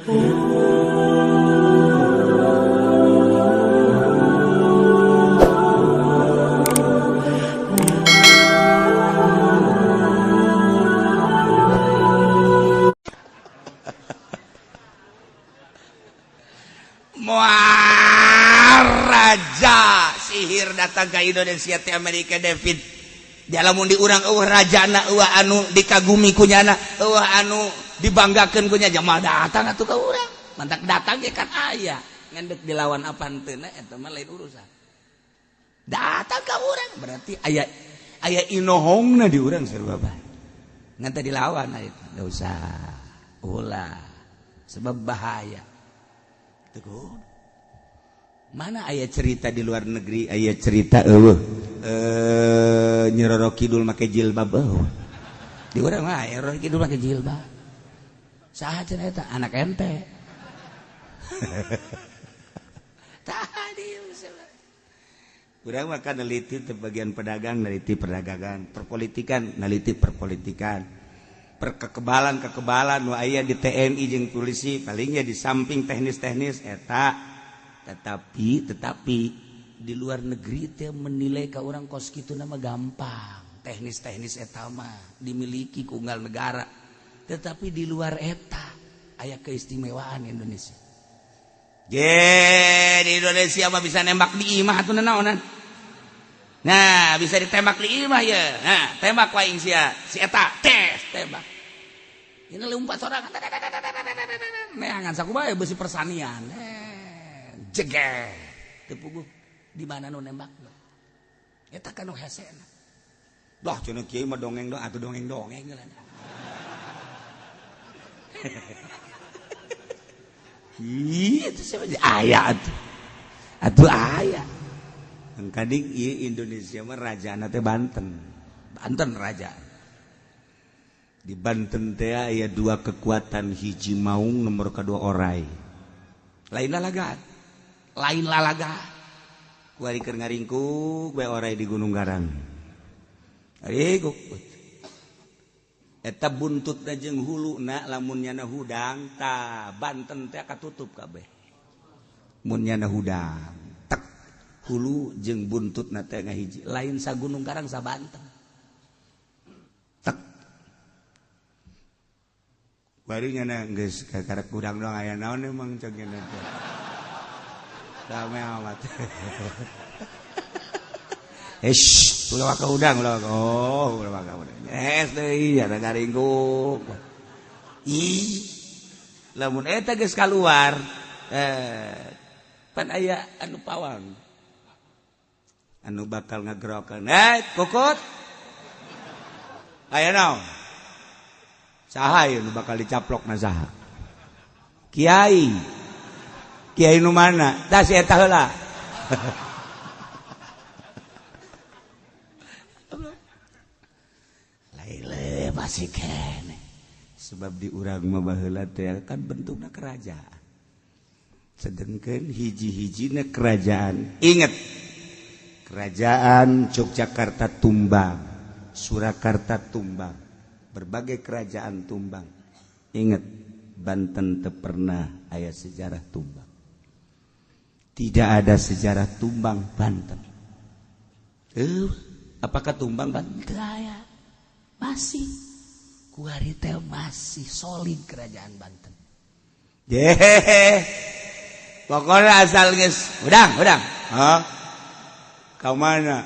Raja sihir datang ke Indonesia ti Amerika David. Lamun di urang eueuh rajana, eueuh anu dikagumi kunyana, eueuh anu dibanggakeun kunya, jamaah datang atuh ka urang. Mantak datang ge kan aya ngan dek dilawan apa henteu eta mah lain urusan. Datang ka urang berarti aya aya inohongna di urang sarua bae. Ngan teu dilawan eta, enggak usah. Ulah sebab bahaya. Teu mana aya cerita di luar negeri, aya cerita eueuh Nyi Roro Kidul make jilbab eueuh. Di urang mah aya Roro Kidul make jilbab. Saha cenah eta? Anak ente. Tah di urang mah kan neliti teh bagian pedagang, neliti perdagangan, perpolitikan, neliti perpolitikan, perkekebalan kekebalan nu aya di TNI jeung polisi palingnya di samping teknis-teknis eta. Tetapi di luar negeri teh menilai ke orang kos kitu nama gampang, teknis-teknis eta mah dimiliki ku unggal negara. Tetapi di luar eta aya keistimewaan Indonesia. Ge di Indonesia mah bisa nembak di imah atuh naonan. Nah, bisa ditembak di imah ya. Nah, tembak wae sia si eta tes tembak. Ini lompat sorangan neangan sakumaha besi persanian. Jeger teu puguh di mana nu nembak eta kan nu hesena. Dah cenah kiai mah dongeng dong atuh dongeng-dongeng lah. Ih, itu siapa aya atuh. Atuh aya. Engkading ieu Indonesia mah rajana teh Banten. Banten raja. Di Banten teh aya dua kekuatan, hiji maung nomor kadua orai. Lain lalaga. Lain lalaga. Kuari keur ngaringkuk bae orai di Gunung Garang. Ngaringkuk. Eta buntutna jeung huluna lamun nyana hudang ta Banten teh katutup kabeh. Mun nyana hudang tek hulu jeung buntutna teh ngahiji. Lain sa Gunung Karang sa Banten. Tek. Bari nyana geus kakarek hudang doang aya naon emang cek nyana teh. Rame amat. Eish, ulah ka udang, ulah oh, ulah ka udang. Es deui ya ngaringkuk. Ih. Lamun eta geus kaluar, pan aya anu pawang. Anu bakal ngagerokeun. Kokot. Aya naon? Saha ieu nu bakal dicaplokna saha? Kiai. Kiai nu mana? Tah si eta heula. Laile masih kene. Sebab di urang mah baheula teh kan bentukna kerajaan. Sedengkeun hiji-hijina kerajaan. Ingat, kerajaan Yogyakarta tumbang, Surakarta tumbang, berbagai kerajaan tumbang. Ingat, Banten teu pernah aya sejarah tumbang. Tidak ada sejarah tumbang Banten. Apakah tumbang Banten? Aya. Masih. Kuari teh masih solid kerajaan Banten. Yehehe. Pokoknya asal geus udang, udang. Hah? Ka mana?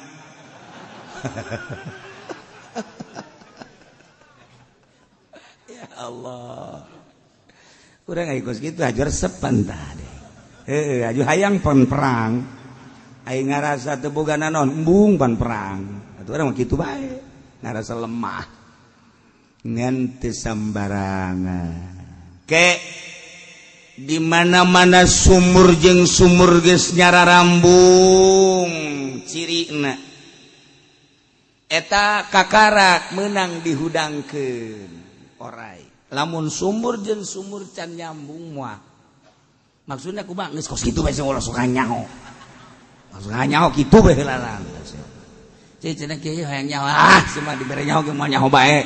Ya Allah. Urang ikut kitu hajar resep tah deh. Heeh, aju hayang pan perang. Aing ngarasa teu boga naon, embung pan perang. Atuh urang mah kitu bae, ngarasa lemah. Ngan teu sambarangan. Ke di mana-mana sumur jeung sumur geus nyararambung cirina. Eta kakarak meunang dihudangkeun orai. Lamun sumur jeung sumur can nyambung moal. Maksudnya kumaha geus kos kitu bae sing ulah suka nyaho. Suka nyaho kitu bae heula. Ceu cenah kieu hayang nyaho, ah sia mah dibere nyaho ge moal nyaho bae.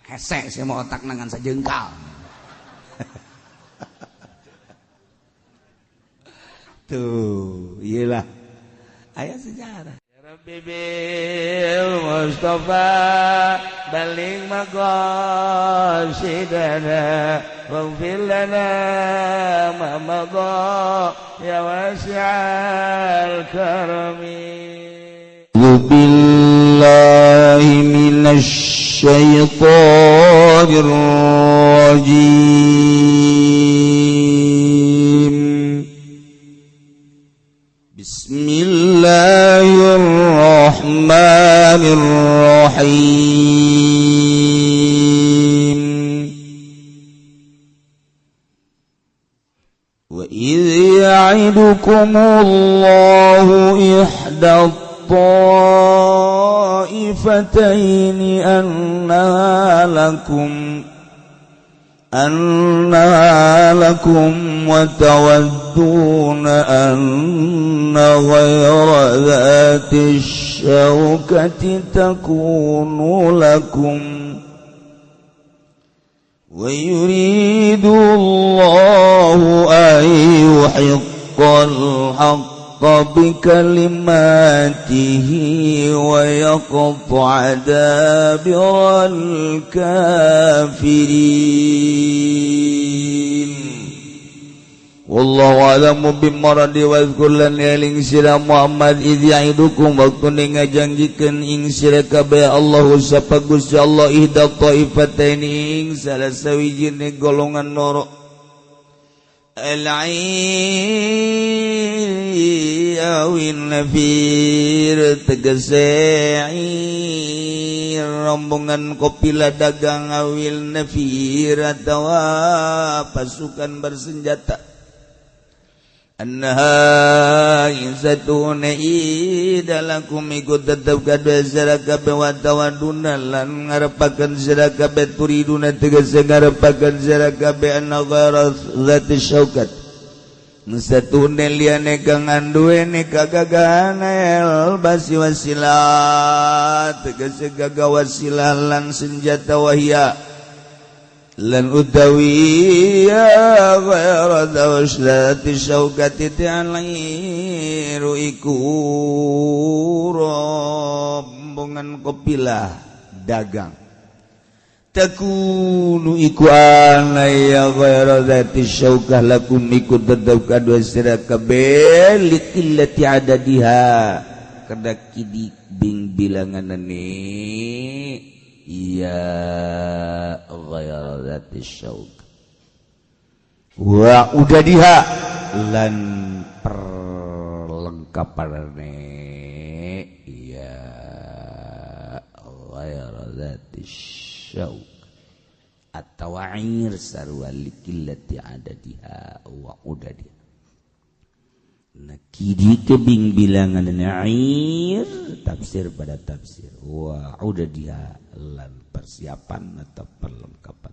Hese sia mah otakna ngan sajengkal. Tuh, iyalah. Aya sejarah. Ya Rabbi bil Mustafa baligh maqasidana waghfir lana ma madha ya wasi'al karami. Billahi minasy syaithanir rajim. Bismillahirrahmanirrahim. Wa idh ya'idukumullahu ihda الطائفتين أنها لكم وتودون أن غير ذات الشوكة تكون لكم ويريد الله أن يحق الحق بكلماته ويقطع دابر الكافرين. والله أعلم بمراد واذكر lan eling sira Muhammad idz ya'idukum waktu ngajanjikeun ing sira kabeh Allahu sapa Gusti Allah ihda taifataini ing salah sawijine golongan loro al-awin nafir tegese rombongan kopila dagang awil nafir atawa pasukan bersenjata annaha insatuna idalakum ikut tetep kadue sira kabeh wa tawaduna lan ngarepakeun sira kabeh turiduna tegese ngarepakeun sira kabeh anna ghaira zati syaukat satune liyane kang anduene kagagahan el basi wasilah tegese gagah wasilah lan senjata wahya lan utawi ya ghaira zati syaukati ta'liru iku rombongan kopilah dagang takunu iku ana ya ghaira zati syaukah lakum iku tetep kadua sira kabeh liqillati adadiha kada kidi bing bilanganane ya ghaira zati syaukah wa udadiha lan perlengkapane ya ghaira zati syauk atau air sarwa likillati adadiha wa udadiha. Nakidi kebing bilangan air tafsir pada tafsir wa udadiha lan persiapan atau perlengkapan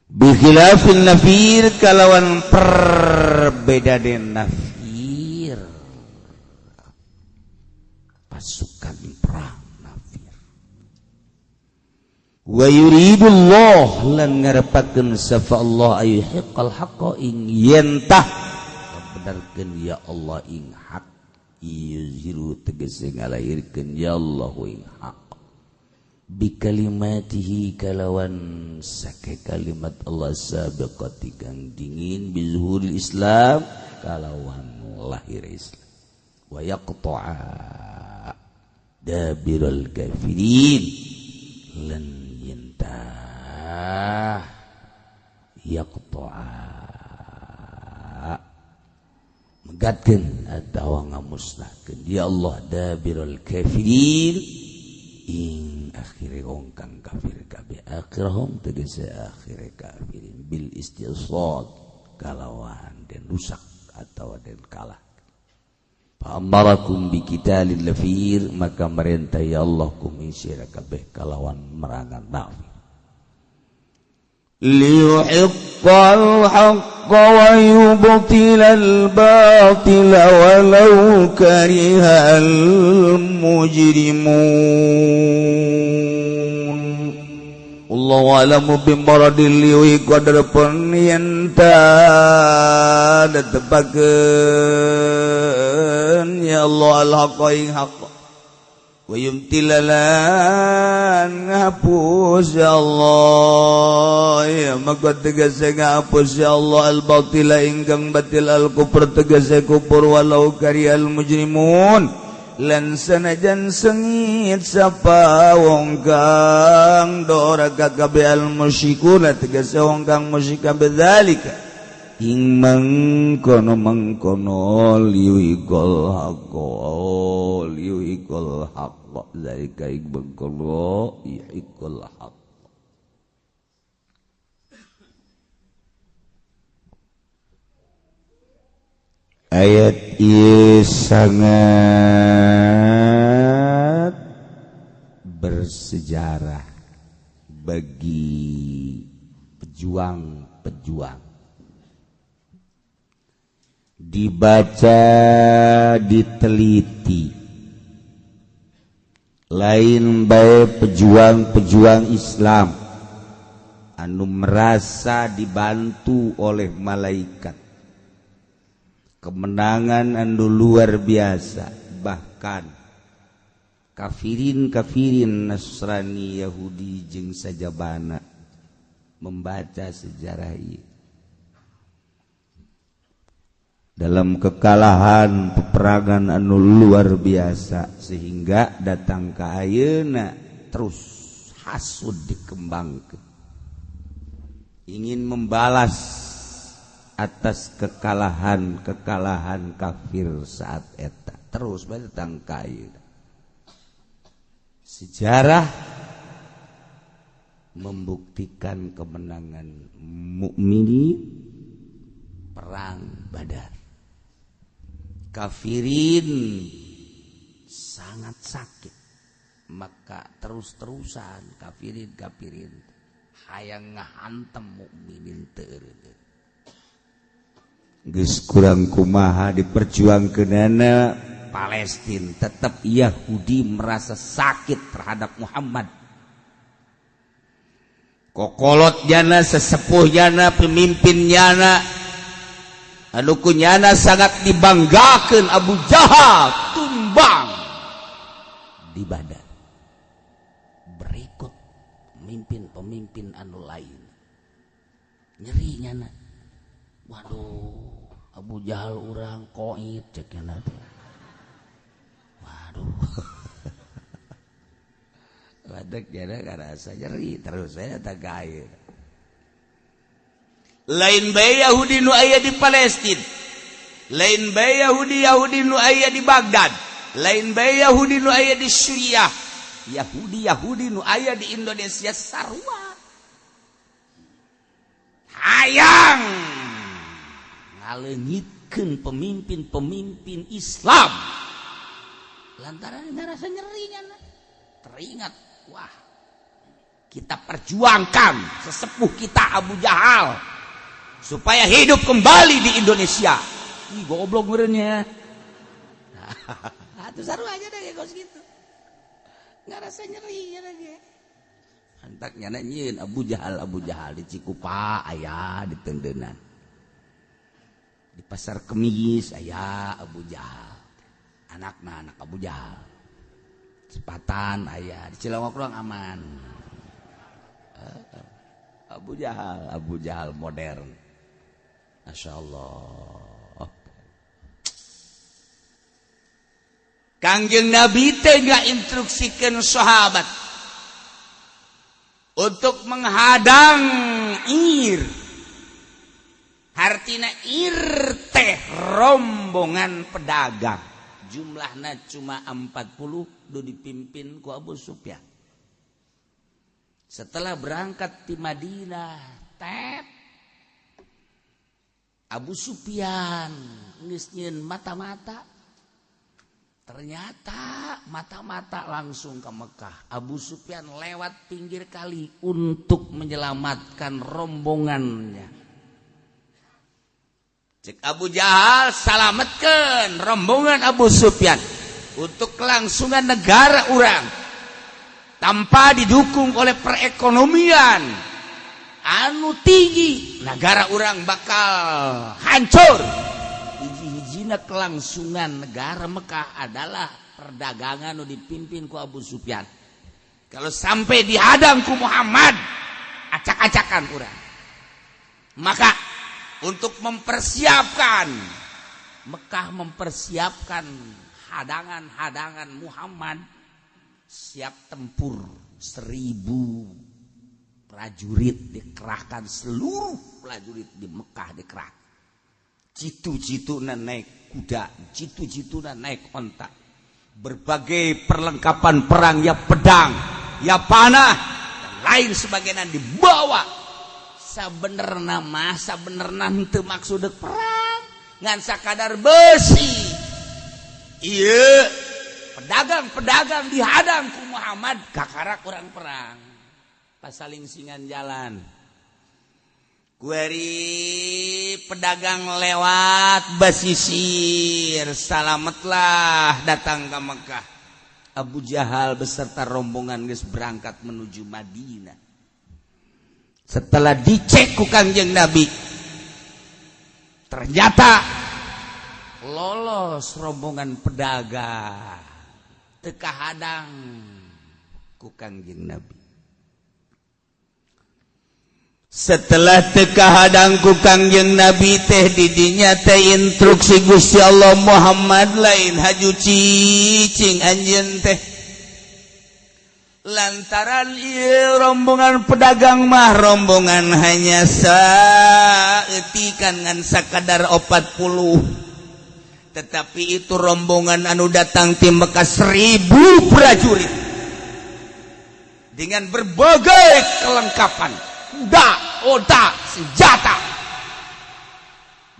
bikhilafin nafir kalawan perbedaan nafir pasukan perang nafir wa yuridullah lan ngarepakeun sapa Allah ayuhiqqal haqqa ing yentah kabenarkeun ya Allah ing hak yuzhiru tegese ngalahirkeun ya Allah ing hak bikalimatihi kalawan sake kalimat Allah sabiqati kang dingin bizuhuril Islam kalawan lahir Islam wa yaqta'a dabiral kafirin lan yentah yaqta'a megatkeun atawa ngamusnahkeun ya Allah dabirul kafirin ing akhire wong kang kafir kabeh akhirhum tegese akhire kafirin bil istisad kalawan den rusak atawa den kalah. Fa amarakum bi qitalil lafir maka merintah ya Allah kum ing sira kabeh kalawan merangan nafir liyuhiqqal haqqa wa yubtilal batila walau karihal mujrimun. Wallahu a'lamu bimaradil liwi qadar pun yen ta tepakeun ya Allah al-haqqa ing haqq wa yumtilalan ngapus ya Allah ya maka tegese ngapus ya Allah al-batila ingkang batil al-kufur tegese kufur walau karihal mujrimun lan sanajan sengit sapa wong kang doraka kabeh al musyrikuna tegese wong kang musyrik bedzalika ing mengkono mengkono liwikol haqqo liwikol haqqo zalika ing mengkono ikol haqq. Ayat ini sangat bersejarah bagi pejuang-pejuang. Dibaca, diteliti. Lain bae pejuang-pejuang Islam anu merasa dibantu oleh malaikat. Kemenangan anu luar biasa, bahkan kafirin-kafirin Nasrani Yahudi jeung sajabana membaca sejarah ieu. Dalam kekalahan peperangan anu luar biasa sehingga datang ka ayeuna terus hasud dikembangkeun, ingin membalas atas kekalahan-kekalahan kafir saat eta terus datang ka ayeuna. Sejarah membuktikan kemenangan mukminin perang Badar. Kafirin sangat sakit, maka terus-terusan kafirin hayang ngahantem mukminin teu eureun. Geus kurang kumaha diperjuangkeunana Palestina, tetap Yahudi merasa sakit terhadap Muhammad. Kokolot jana, sesepuh jana, pemimpin jana, anu kunyana sangat dibanggakeun Abu Jahal tumbang di Badar. Berikut pemimpin-pemimpin anu lain nyeri nyana. Waduh, Abu Jahal urang koit cek nyana teh. Waduh. Ladek nyana karasa nyeri terus saya tak gair. Lain bae Yahudi nu aya di Palestina, lain bae Yahudi nu aya di Baghdad, lain bae Yahudi nu aya di Suriah, Yahudi nu aya di Indonesia sarua hayang ngaleungitkeun pemimpin-pemimpin Islam lantaran ngarasa nyeri nyana. Teringat, wah, kita perjuangkan sesepuh kita Abu Jahal supaya hidup kembali di Indonesia. Ih, goblok meureunnya. Atuh sarua aja deh kos gitu. Ngarasa nyeri nya ge. Antak nyana nyieun Abu Jahal di Cikupa aya di Tengdenan. Di Pasar Kemis aya Abu Jahal. Anakna anak Abu Jahal. Sepatan aya di Cilongok ruang aman. Abu Jahal modern. Masya Allah. Kangjeng Nabi teh ngainstruksikeun sahabat untuk menghadang ir. Hartina ir teh rombongan pedagang. Jumlahna cuma 40 du dipimpin ku Abu Sufyan. Setelah berangkat di Madinah, tep Abu Sufyan geus nyieun mata-mata. Ternyata mata-mata langsung ke Mekah. Abu Sufyan lewat pinggir kali untuk menyelamatkan rombongannya. Cek Abu Jahal, salametkeun rombongan Abu Sufyan untuk kelangsungan negara urang. Tanpa didukung oleh perekonomian anu tinggi, negara urang bakal hancur. Hiji-hijina kelangsungan negara Mekah adalah perdagangan nu dipimpin ku Abu Sufyan. Kalau sampai dihadang ku Muhammad, acak-acakan urang. Maka untuk mempersiapkan Mekah, mempersiapkan hadangan-hadangan Muhammad siap tempur, 1.000 prajurit dikerahkan, seluruh prajurit di Mekah dikerah. Jitu-jitu naik kuda, jitu-jitu naik onta, berbagai perlengkapan perang, ya pedang, ya panah, dan lain sebagainya dibawa. Sabenerna mah, sabenerna henteu maksud perang, ngan sakadar besi. Iya, pedagang-pedagang dihadang ku Muhammad, kakara kurang perang. Pas saling singan jalan. Kuari pedagang lewat basisir, salametlah datang ke Mekah. Abu Jahal beserta rombongan geus berangkat menuju Madinah. Setelah dicek ku Kangjeng Nabi, ternyata lolos rombongan pedagang, teu kahadang ku Kangjeng Nabi. Setelah teu kahadang ku Kangjeng Nabi teh, didinya teh instruksi Gusti Allah, "Muhammad, lain haju cicing anjeun teh, lantaran ieu rombongan pedagang mah rombongan hanya saeutikan, ngan sakadar 40, tetapi itu rombongan anu datang ti Mekah 1.000 prajurit dengan berbagai kelengkapan, kuda, onta, senjata,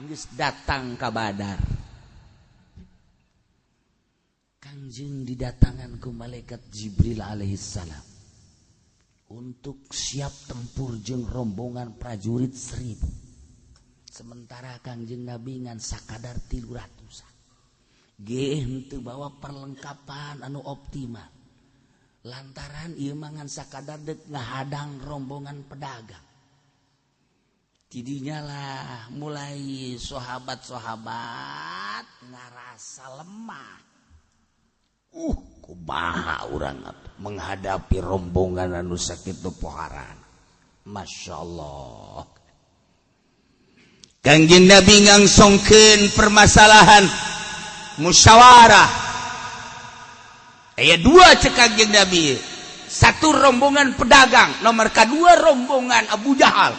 geus datang ka Badar." Kangjeng didatangan ku malaikat Jibril alaihissalam untuk siap tempur jeung rombongan prajurit 1.000. Sementara Kangjeng Nabi ngan sakadar 300-an. Ge henteu bawa perlengkapan anu optimal. Lantaran ieu mah ngan sakadar dek ngahadang rombongan pedagang. Tidinya lah mulai sahabat-sahabat ngarasa lemah. Kumaha urang menghadapi rombongan anu sakitu poharan? Masya Allah. Kangjeng Nabi ngangsongkeun permasalahan, musyawarah. Aya dua cek Kangjeng Nabi. Satu rombongan pedagang, nomor kedua rombongan Abu Jahal.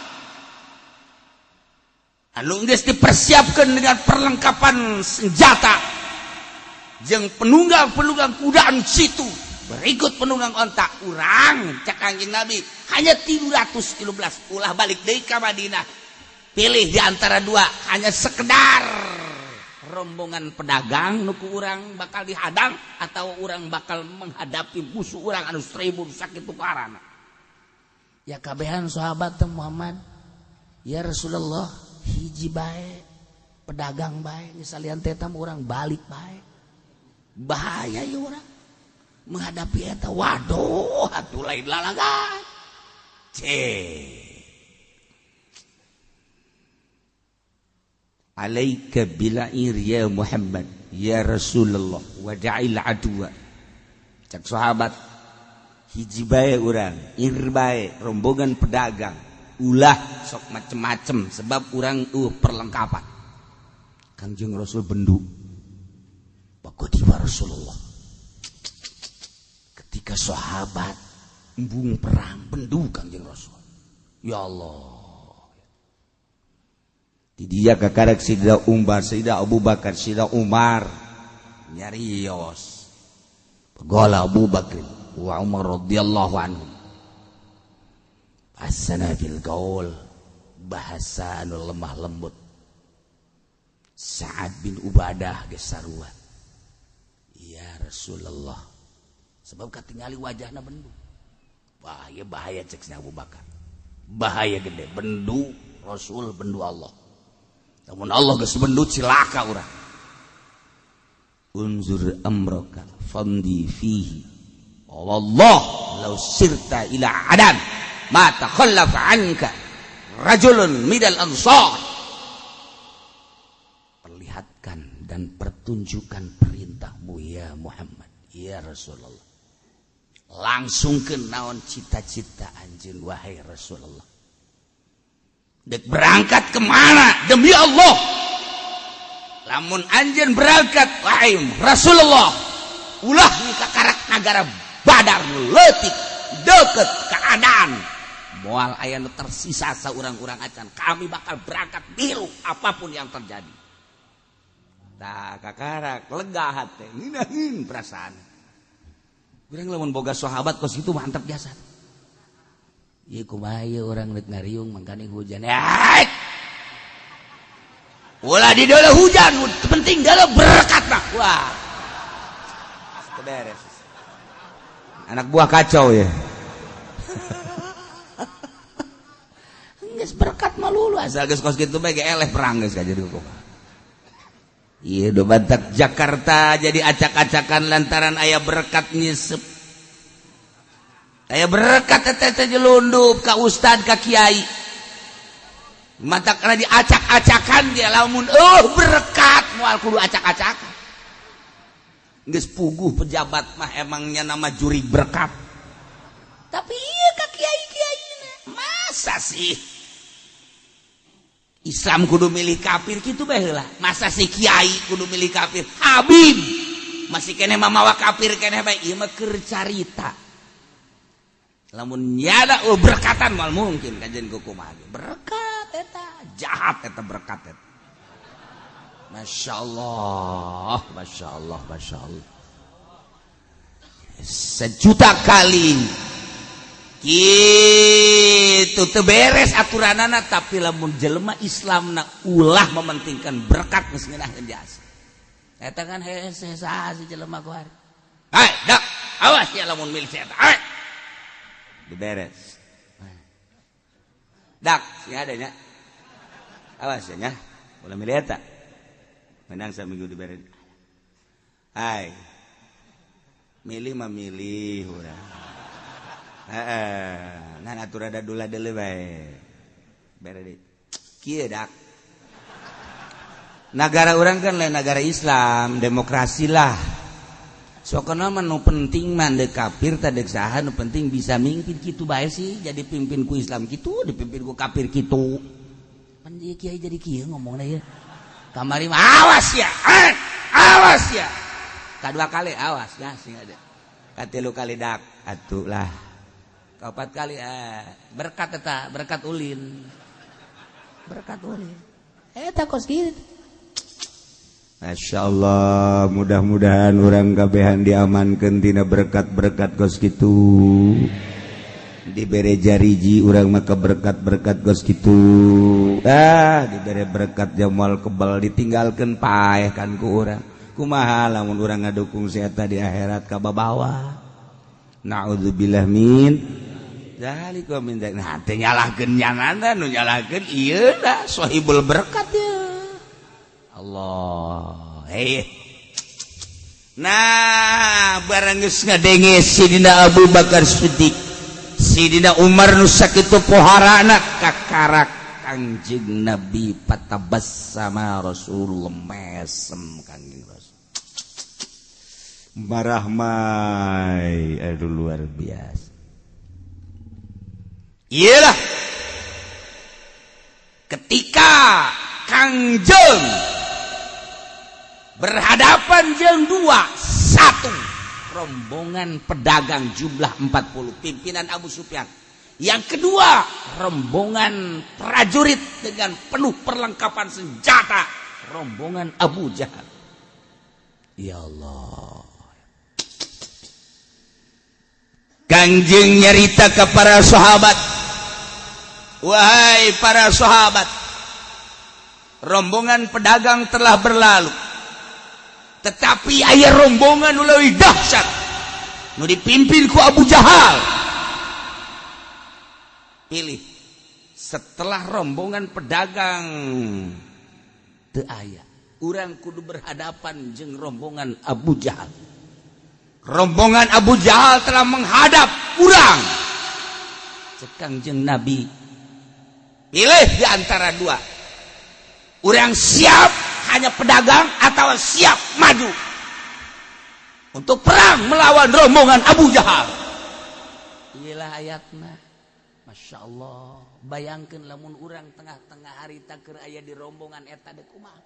Anu geus dipersiapkan dengan perlengkapan senjata jeung penunggang-penunggang kuda anu situ, berikut penunggang onta. Urang, cek Kangjeng Nabi, hanya 313, ulah balik deui ka Madinah. Pilih di antara dua, hanya sekedar rombongan pedagang nu ku urang bakal dihadang atau urang bakal menghadapi musuh urang anu 1.000 sakitu parana. Ya kabehan sahabat teh, "Muhammad, ya Rasulullah, hiji bae, pedagang bae, salian teh urang balik bae. Bahaya ya urang menghadapi eta." Waduh atuh, lain lalagan. Cek, "Alaika bila'ir ya Muhammad, ya Rasulullah, wa da'il adwa." Cek sahabat, "Hiji bae urang, ir bae rombongan pedagang, ulah sok macem-macem sebab urang perlengkapan." Kangjeng Rasul bendu. Bagodiwa Rasulullah. Ketika sahabat embung perang, bendu Kangjeng Rasul. Ya Allah. Di dia kakarek Sidina Umar, Sidina Abu Bakar, Sidina Umar nyarios. Qala Abu Bakar wa Umar radhiyallahu anhum. Asana fil qaul, bahasa anu lemah lembut. Sa'ad bin Ubadah geus sarua. "Ya Rasulullah." Sebab katingali wajahna bendu. Bahaya, bahaya cek Abu Bakar. Bahaya gede, bendu Rasul, bendu Allah. Namun Allah geus bendu, cilaka urang. "Unzur amraka famdi fihi Wallah law sirta ila adan ma takhallafa anka rajulun minal ansar. Perlihatkan dan pertunjukan perintahmu ya Muhammad, ya Rasulullah. Langsung ke naon cita-cita anjeun wahai Rasulullah. Dek berangkat kemana? Demi Allah, lamun anjeun berangkat wahai Rasulullah, ulah ni kakarak nagara Badar leutik deket keadaan moal aya nu tersisa saurang-urang acan. Kami bakal berangkat biru apapun yang terjadi. Tah kakarak lega hate, ngeunaheun perasaan. Urang lamun boga sahabat kos kitu mantep jasa. Ieu kumaha ieu urang rek ngariung mangkaning hujan. Haik! Ulah di dalam hujan, penting dalam berkat mah. Wah. Beres. Anak buah kacau ya. Geus berkat mah lulu asal geus kos kitu bae ge eleh perang geus ka jadi hukum. Iya do bantak Jakarta jadi acak-acakan lantaran aya berkat nyisep. Aya berkat teh teh jelundup ka ustad ka kiai. Matak kana diacak-acakan dia lamun berkat moal kudu acak-acakan. Geus puguh pejabat mah emangnya nama juri berkat. Tapi iya ka kiai-kiaina masa sih Islam kudu milih kafir kitu bae heula. Masa si kiai kudu milih kafir? Habib masih keneh mamawa kafir keneh bae ieu mah keur carita. Lamun nyada berkatan moal mungkin kajian kumaha. Berkat eta jahat eta berkat eta. Masya Allah, Masya Allah, Masya Allah. Sejuta kali gitu teu beres aturanana, tapi lamun jelema Islamna ulah mementingkan berkat geus ngeunaheun jasa. Eta kan hese saha si jelema ku hari. Hai, dak, awas ya lamun milih si eta. Hai. Diberes. Dak, sing ada nya. Awas ya nya. Ulah milih eta. Menang saminggu diberes. Hai. Milih mah milih urang. Heeh, nah atuh rada dula deuleu bae. Bere deui. Kieu dak. Nagara urang kan lain nagara Islam, demokrasi lah. Sokona mah nu penting mah deuk kafir tah deuk saha nu penting bisa mimpin kitu bae sih, jadi pimpin ku Islam kitu, dipimpin ku kafir kitu. Pan ieu kiai jadi kieu ngomongna ieu. Kamari mah awas ya. Awas ya. Kadua kali awas ya sing ada. Katilu kali dak atuh lah. Kaopat kali berkat eta, berkat ulin. Berkat ulin. Eta kos kieu. Masya Allah, mudah-mudahan urang kabehan diamankeun tina berkat-berkat kos kitu. Dibere jariji urang maka berkat-berkat kos kitu. Ah, dibere berkat jamal kebal ditinggalkeun paeh kan ku urang. Kumaha lamun urang ngadukung si eta di akhirat ka babawa. Naudzubillah min dzalika min dzalik. Nah, teh nyalahkeun nyanana nu nyalahkeun ieu da sahibul berkat ya. Allah. Hei. Nah, barang geus ngadenge Sidina Abu Bakar Siddiq, Sidina Umar nu sakitu poharana kakarak Kangjeng Nabi patabassama Rasulullah mesem Kangjeng Rasul. Marah mai, aduh luar biasa. Iyalah. Ketika Kangjeng berhadapan jeung 2-1 rombongan pedagang jumlah 40 pimpinan Abu Sufyan. Yang kedua rombongan prajurit dengan penuh perlengkapan senjata, rombongan Abu Jahal. Ya Allah. Kangjeng nyarita ke para sahabat, wahai para sahabat, rombongan pedagang telah berlalu, tetapi aya rombongan nu leuwih dahsyat nu dipimpin ku Abu Jahal. Pilih setelah rombongan pedagang teu aya, urang kudu berhadapan jeung rombongan Abu Jahal. Rombongan Abu Jahal telah menghadap urang. Cek Kangjeng Nabi, pilih di antara dua. Urang siap hanya pedagang atau siap maju untuk perang melawan rombongan Abu Jahal. Iyalah ayatna. Masya Allah. Bayangkan lamun urang tengah-tengah hari keur aya di rombongan eta dek kumaha.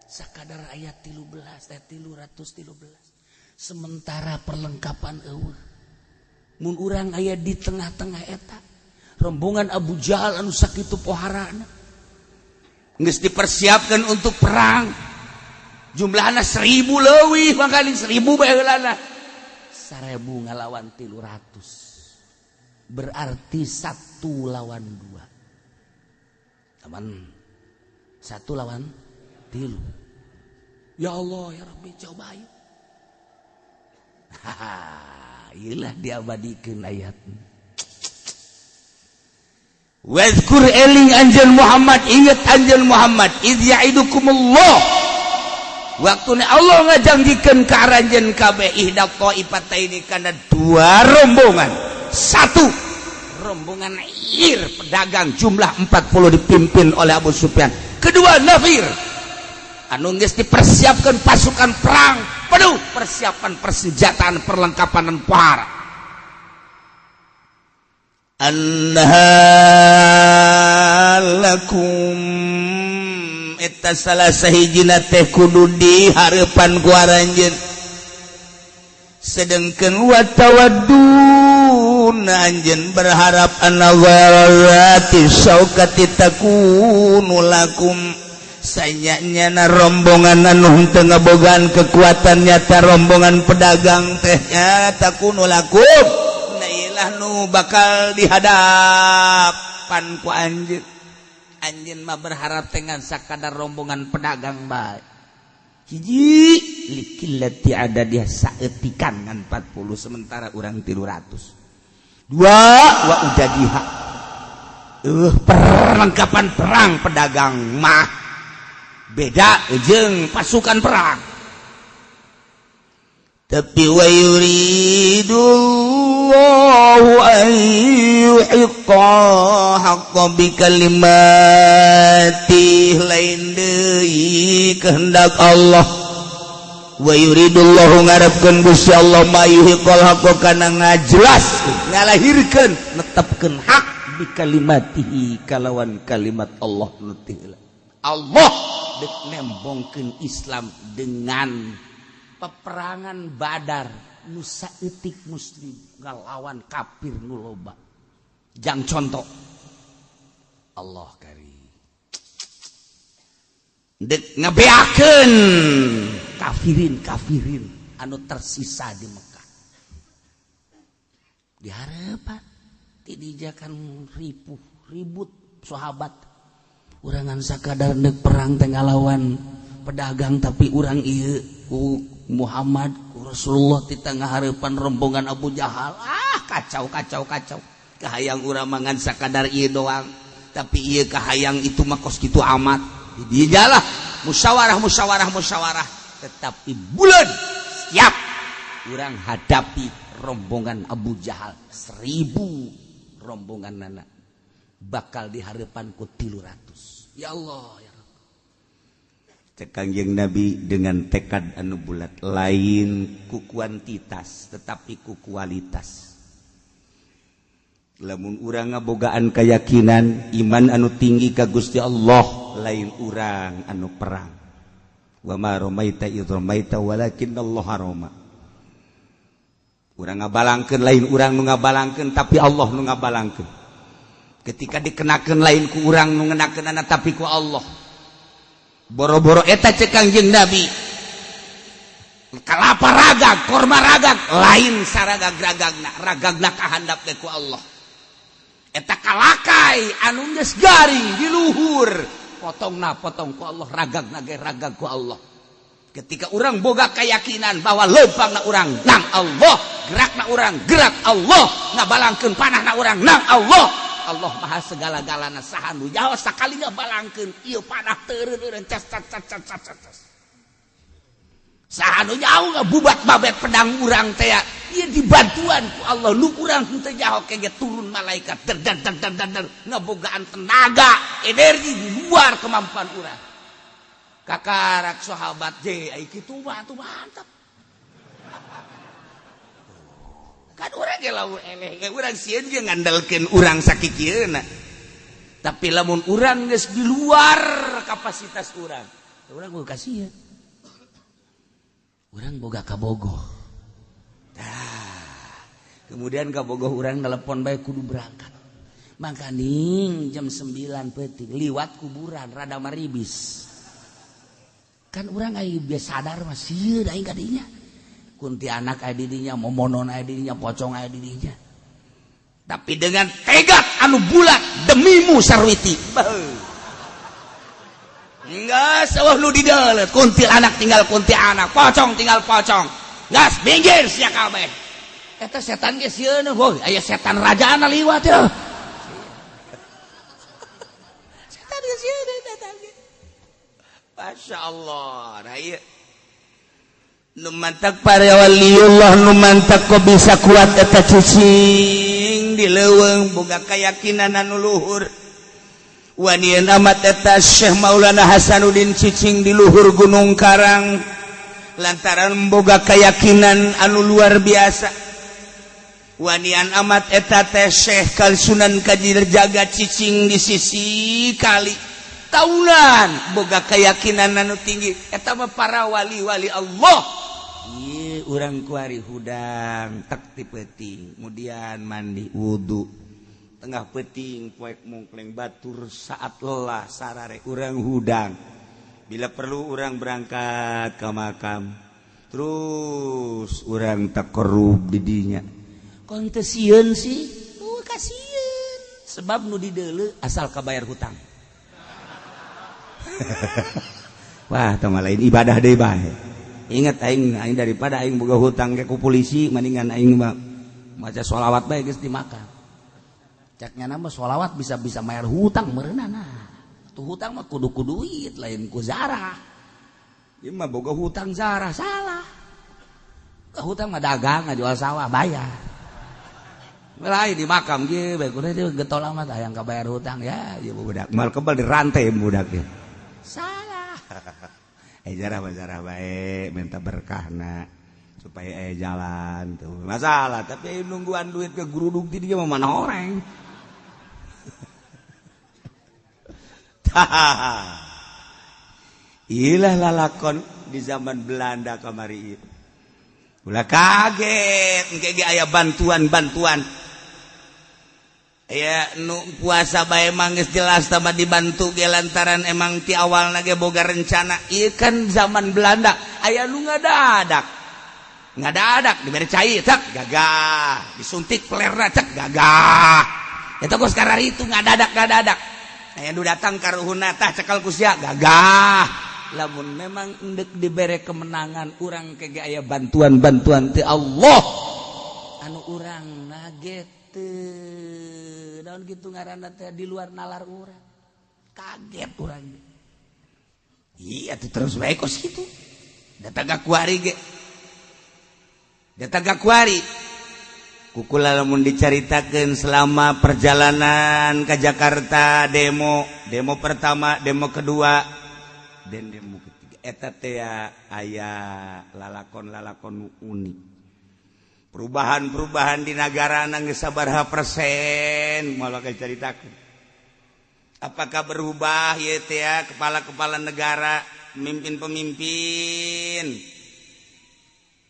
Sakadar ayat 13 teh 313. Sementara perlengkapan euweuh. Mun urang aya di tengah-tengah eta rombongan Abu Jahal anu sakitu poharana. Geus dipersiapkan untuk perang. Jumlahna 1000 leuwih, mangkali 1000 bae heulana. 1000 ngalawan 300. Berarti 1 lawan 2. Teman, 1 lawan 3. Ya Allah, ya Rabbi, coba ayo. Haha, iyalah diabadikan ayat. Wadhkur, eling anjeun Muhammad, ingat anjeun Muhammad, idz ya'idukumullah, waktu Allah ngajanjikeun ka aranjeun kabeh, ihda taifataini, kana dua rombongan. Satu rombongan ir, pedagang, jumlah 40, dipimpin oleh Abu Sufyan. Kedua, Nafir anu geus dipersiapkan pasukan perang penuh persiapan, persenjataan, perlengkapan, dan pohara. Anha lakum, eta salah sahijina teh kudu dihareupan ku aranjeun, sedengkeun wa tawaddun, anjeun berharap, anna ghairati syaukati takunu lakum, sanyana rombongan anu teu ngabogaan kekuatan nyata, rombongan pedagang teh nya, takunu lakum, nah nu bakal dihadapan ku anjeun. Anjeun mah berharap dengan sakadar rombongan pedagang bae. Hiji, liqillati adadiha, saeutikan ngan 40 sementara urang 300. Dua, wa udadiha, perlengkapan perang pedagang mah beda jeung pasukan perang. Tapi wa yuridullahu an yuhiqqa haqqa bi kalimati, lain deui kehendak Allah. Wa yuridullahu, ngarepkeun Gusti Allah, ma yuhiqqal haqqa, kana ngajelas, ngalahirkeun, netepkeun hak, bi kalimatihi, kalawan kalimat Allah nu. Allah dek nembongkeun Islam dengan peperangan Badar nu saeutik muslim ngalawan kafir nu loba. Jang contoh Allah kari dek ngebeakeun kafirin kafirin anu tersisa di Mekah. Di harapan tidijakan ripuh ribut sahabat, urangan sakadar dek perang teh ngalawan pedagang, tapi urang ieu ku Muhammad, ku Rasulullah di tengah harapan rombongan Abu Jahal. Ah, kacau, kacau, kacau. Kahayang urang mangan sakadar ieu doang, tapi ieu kahayang itu mah kos kitu amat. Di lah musyawarah, musyawarah, musyawarah, tetapi bulan siap urang hadapi rombongan Abu Jahal 1000 rombongan nana bakal dihadapan ku 300. Ya Allah, ya Rabb. Cek Kangjeng Nabi, dengan tekad anu bulat, lain ku kuantitas tetapi ku kualitas. Lamun urang ngabogaan keyakinan iman anu tinggi ka Gusti Allah, lain urang anu perang. Wa ma ramaita idz ramaita walakin Allah rama. Urang ngabalangkeun, lain urang nu ngabalangkeun, tapi Allah nu ngabalangkeun. Ketika dikenakeun, lain ku urang nu ngenakeunana, tapi ku Allah. Boro-boro eta, cek Kangjeng Nabi, kalapa ragag, korma ragag, lain saragag ragagna, ragagna kahandap ge ku Allah. Eta kalakai anu geus garing di luhur, potongna potong ku Allah, ragagna ge ragag ku Allah. Ketika urang boga keyakinan bahwa lempangna urang nang Allah, gerakna urang gerak Allah, ngabalangkeun panahna urang nang Allah, Allah maha segala-galana. Saha nu jauh sakali ngabalangkeun ieu panah teureun eureun, cas cas cas cas cas cas. Saha nu jauh ngabubat babet pedang urang teh ieu dibantuan ku Allah nu urang teu jauh ke turun malaikat der der der der der ngabogaan tenaga energi di luar kemampuan urang. Kakarak sahabat je ai kitu mah atuh mantap. Kan urang ge lamun eleh ge urang sieun ge ngandalkeun urang sakikieuna. Tapi lamun urang geus di luar kapasitas urang, urang boga kasieun. Urang boga kabogoh. Tah. Kemudian kabogoh urang telepon bae kudu berangkat. Makaning jam 9 peuting liwat kuburan rada maribis. Kan urang aya biasa sadar mah sieun aing ka dinya. Kuntianak aya di dinya, momonon aya di dinya, pocong aya di dinya. Tapi dengan tekad anu bulat demimu sarwiti. Enggak, sawah lu di dalam. Kuntilanak tinggal kuntilanak, pocong tinggal pocong. Gas minggir sia kabeh. Eta setan ge sieun heuh, aya setan rajana liwat ya. Setan ge sieun eta ge. Masya Allah, nah ieu. Nu mantak para waliullah nu mantak kok bisa kuat eta cicing di leuweung boga keyakinan anu luhur. Wanian amat eta Syekh Maulana Hasanuddin cicing di luhur Gunung Karang lantaran boga keyakinan anu luar biasa. Wanian amat eta teh Syekh Kalsunan Kajir jaga cicing di sisi kali taunan boga keyakinan anu tinggi eta mah para wali-wali Allah. Ieu urang kuari hudang tek ti peuting kemudian mandi wudu tengah peuting poek mungkleng batur saat lelah sarare urang hudang bila perlu urang berangkat ke makam terus urang takorub di dinya kon teu sieun sih kasieun sebab nu dideuleu asal kabayar hutang. Wah teu lain ibadah deui bae. Ingat aing aing daripada aing boga hutang ke ku polisi mendingan aing mah maca sholawat bae geus dimakan. Caknya nama sholawat bisa-bisa bayar hutang meureunana. Tuh hutang mah kudu ku duit lain ku zarah. Ieu mah boga hutang zarah salah. Ka hutang mah dagang ngajual sawah bayar. Lain di makam ge bae kudu teh getol amat hayang kabayar hutang ya ieu budak mal kebal dirantai budak ge. Salah. Jarah jarah bae minta berkahna supaya jalan tuh masalah tapi nungguan duit ke geruduk di dia mah mana orang. Ilah lalakon di zaman Belanda kamari ieu. Ulah kaget engke ge aya bantuan-bantuan. Aya nu puasa bae emang geus jelas tama dibantu ge lantaran emang ti awalna ge boga rencana. Ieu kan zaman Belanda aya nu ngadadak. Ngadadak dibere cai cek gagah, disuntik pelerna cek gagah. Eta geus kararitu ngadadak-ngadadak. Aya nu datang ka ruhuna tah cekal ku sia gagah. Lamun memang endek dibere kemenangan urang ke ge aya bantuan-bantuan ti Allah. Anu urang nage teu naon kitu ngaranna teh di luar nalar urang. Kaget urang. Iya tuh terus bae kos kitu. Datang ka kuari ge. Datang ka kuari. Kukula lamun dicaritakeun selama perjalanan ke Jakarta demo, demo pertama, demo kedua, dan demo ketiga. Eta teh aya lalakon-lalakon unik. Perubahan-perubahan di negara geus sabaraha persen moal bakal caritakeun. Apakah berubah ieu teh kepala-kepala negara, pemimpin-pemimpin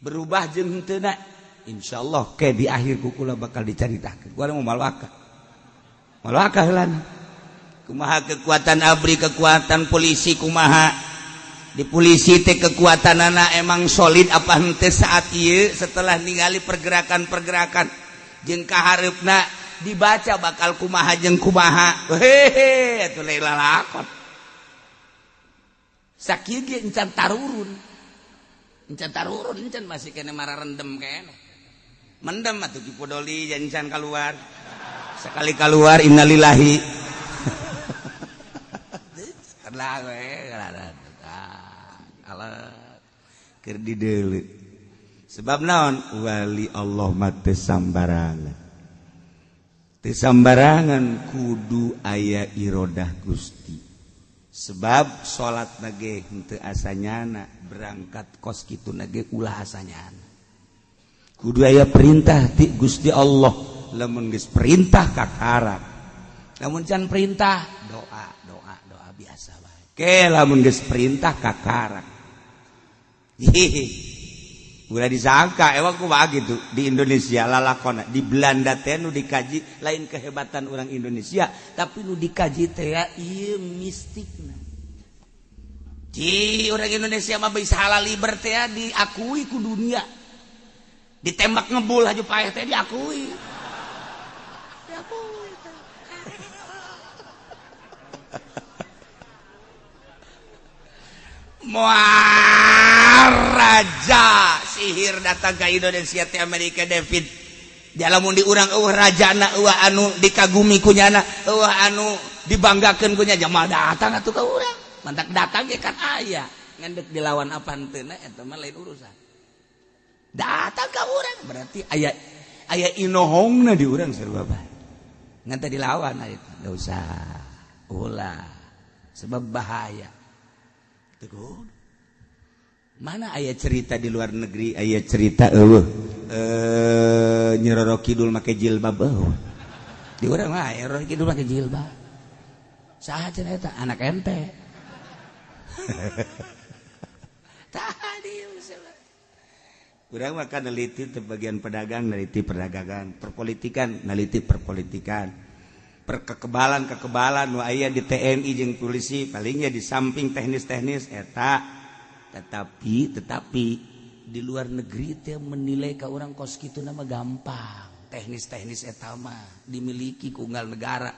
berubah jeung henteu na? Insyaallah ke di akhir kukula bakal dicaritakeun. Gua mau malwaka. Malwaka heulana. Kumaha kekuatan ABRI, kekuatan polisi kumaha? Di polisi teh kekuatanana emang solid apa henteu saat ieu setelah ningali pergerakan-pergerakan jeung kahareupna dibaca bakal kumaha jeung kumaha. Hehe atuh lain lalakon. Sakieu ge encan tarurun. Encan tarurun encan masih kene mararendem kene. Mendem atuh Ki Podoli encan kaluar. Sekali kaluar innalillahi. Lah we. Keur dideuleu. Sebab naon? Wali Allah mah teu sambarangan. Teu sambarangan kudu aya irodah Gusti. Sebab salat nage henteu asanyana, berangkat kos kitu nage ulah asanyana. Kudu aya perintah ti Gusti Allah. Lamun geus perintah kakara. Lamun can perintah doa doa doa biasa bae. Ke lamun geus perintah kakara. Hihi. Ulah disangka ewang kumaha gitu di Indonesia lalakona di Belanda teh nu dikaji lain kehebatan orang Indonesia tapi nu dikaji teh ieu mistikna. Ci orang Indonesia mah bisa halal liber teh diakui ku dunia. Ditembak ngebul haju paeh teh diakui. Diakui teh. Moal raja sihir datang ke Indonesia teh Amerika David. Lamun di urang eueuh rajana eueuh anu dikagumi ku nyana, eueuh anu dibanggakeun ku nya jamal datang atuh ka urang. Mantak datang ge kan aya, ngan deuk dilawan apa henteu eta mah lain urusan. Datang ka urang berarti aya aya inohongna di urang sarua bae. Ngan teh dilawan eta, enggak usah. Ulah sebab bahaya. Mana aya cerita di luar negeri, aya cerita eueuh Nyi Roro Kidul make jilbab eueuh. Di urang mah Nyi Roro Kidul make jilbab. Saha cenah eta? Anak ente. Tah dieu urang mah kan neliti teh bagian pedagang, neliti perdagangan, perpolitikan, neliti perpolitikan. Perkekebalan kekebalan nu aya di TNI jeung polisi palingnya di samping teknis-teknis eta tetapi di luar negeri teh menilai ka urang kos kitu nama gampang teknis-teknis eta mah dimiliki ku unggal negara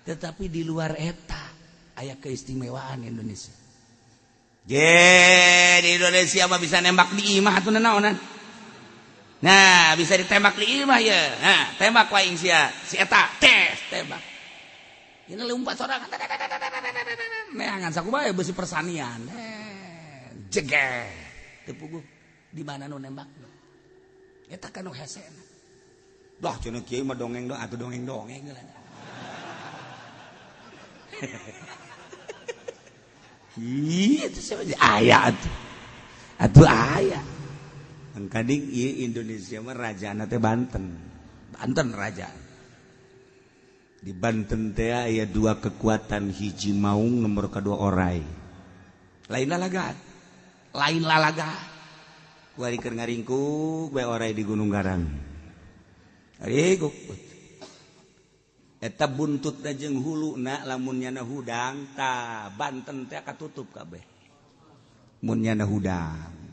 tetapi di luar eta aya keistimewaan Indonesia. Je di Indonesia mah bisa nembak di imah atuh naonan. Nah, bisa ditembak di imah ya. Nah, tembak waing sia. Si eta tes tembak. Ini lompat sorangan. Neangan sakumaha beusi persanian. Jeger. Teu puguh di mana nu nembak. Eta kan nu hesena. Dah cenah kieu mah dongeng dong atuh dongeng-dongeng lah. Ih, itu siapa aya atuh. Atuh aya. Engkading ieu Indonesia mah rajana teh Banten. Banten raja. Di Banten teh aya dua kekuatan, hiji maung nomor kedua orai. Lain lalaga. Lain lalaga. Kuari keur ngaringkuk bae orai di Gunung Garang. Ngaringkuk. Eta buntutna jeung huluna lamun nyana hudang tah Banten teh katutup kabeh. Mun nyana hudang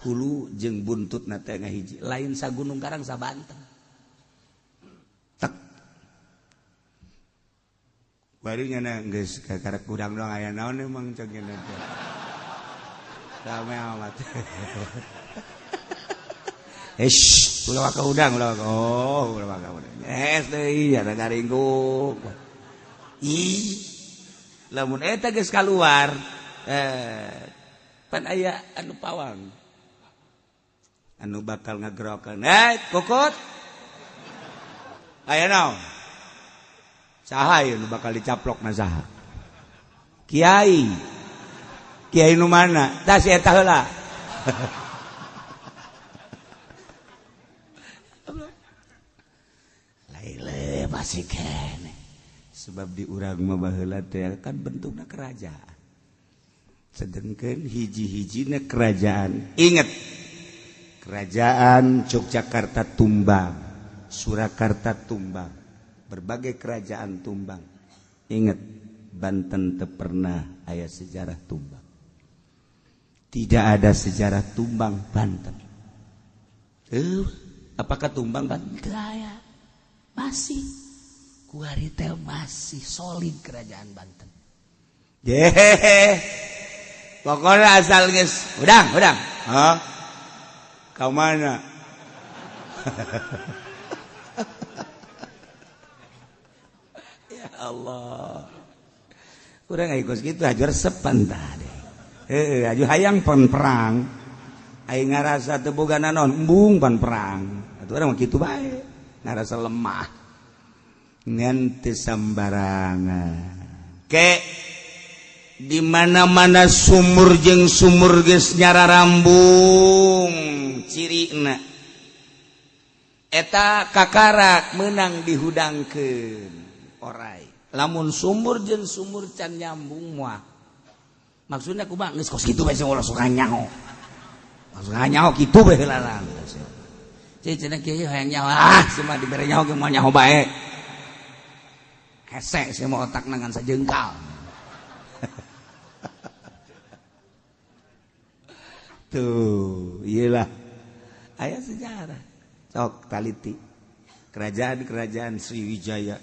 hulu jeung buntut na teh ngahiji lain sa Gunung Karang sa Banten tek bari nyana geus kakarek kudang doang aya naon emang cek nyana teh rame amat. Eish ulah ka udang ulah ka oh ulah ka udang es deui ya ngaringkuk ih lamun eta geus kaluar pan aya anu pawang anu bakal ngagerokan kokot aya naon saha ieu nu bakal dicaplok na saha kiai kiai nu mana tah si eta heula laile masih kene sebab di urang mah baheula teh kan bentukna kerajaan sedengkeun hiji-hijina kerajaan inget Kerajaan Yogyakarta tumbang, Surakarta tumbang, berbagai kerajaan tumbang. Ingat, Banten teu pernah aya sejarah tumbang. Tidak ada sejarah tumbang Banten. Apakah tumbang Banten? Teu aya. Masih. Kuari teh masih solid kerajaan Banten. Jehehe. Pokoknya asal geus udang, udang. Hah? Kau mana? Ya Allah. Urang ikut gitu hajar resep tah deh. Heuh, aju hayang pon perang. Aing ngarasa teu boga naon, embung pan perang. Atuh urang mah kitu bae, ngarasa lemah. Ngan teu sambarangan. Ke di mana-mana sumur jeung sumur geus nyararambung cirina. Eta kakarak meunang dihudangkeun orai. Lamun sumur jeung sumur can nyambung moal. Maksudna kumaha geus kos kitu bae sing ulah suka nyaho. Langsung nyaho kitu bae heula lah. Ceu cenah kieu hayang nyaho, ah sia dibere nyaho ge moal nyaho bae. Hese sia mah otakna ngan sajengkal. Tuh, iyalah. Aya sejarah. Sok taliti. Kerajaan-kerajaan Sriwijaya,